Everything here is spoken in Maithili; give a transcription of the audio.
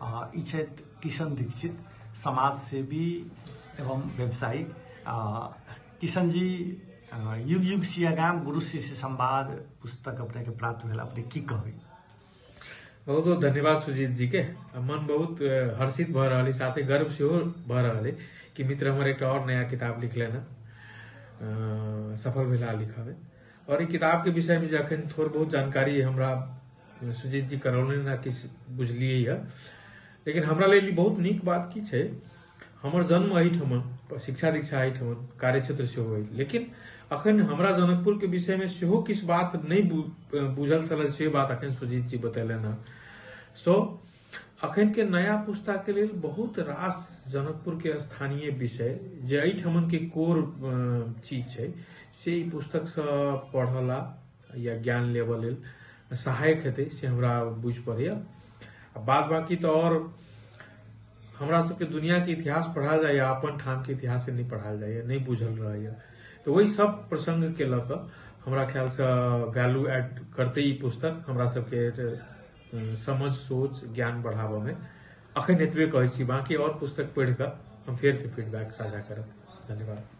ई छथि किशन दीक्षित, समाजसेवी एवं व्यवसायी। किशन जी, युग युग सियागाम गुरु शिष्य संवाद पुस्तक अपने के प्राप्त भेल, अपने की कहबै? बहुत बहुत धन्यवाद सुजीत जी के। मन बहुत हर्षित भऽ रहल है, साथे गर्व सेहो भऽ रहल है कि मित्र हमर एकटा और नया किताब लिखलनि हँ, सफल भेला लिखऽ में। और ई किताब के विषय में जखन थोड़ बहुत जानकारी हमरा सुजीत जी करौलनि ना, किछु बुझलियै यऽ। लेकिन हमरा लेल ई बहुत नीक बात की छै, हमर जन्म एहिठमन, शिक्षा दीक्षा एहिठमन, कार्यक्षेत्र सेहो अइ, लेकिन अखन हमरा जनकपुर के विषय में सेहो किछु बात नहि बुझल छल, से बात अखन सुजीत जी बतेलनि हँ। सो अखन के नया पुस्ता के लेल बहुत रास जनकपुर के स्थानीय विषय जे एहिठमन के कोर चीज छै, से ई पुस्तक से पढ़ला या ज्ञान लेबऽ लेल सहायक हेतै, से हमरा बुझि पड़ैया। आ बाद बाकी तऽ और हमरा सबके दुनिया के इतिहास पढ़ायल जाइया, अपन ठाम के इतिहास नहि पढ़ायल जाइया, नहि बुझल रहैया। तऽ ओहि सब प्रसंग के लऽ कऽ हमरा ख्यालसँ वैल्यू एड करतै ई पुस्तक हमरा सबके समझ, सोच, ज्ञान बढ़ाबऽ में। अखन एतबे कहै छी, बाकी और पुस्तक पढ़ि कऽ हम फेर से फीडबैक साझा करब। धन्यवाद।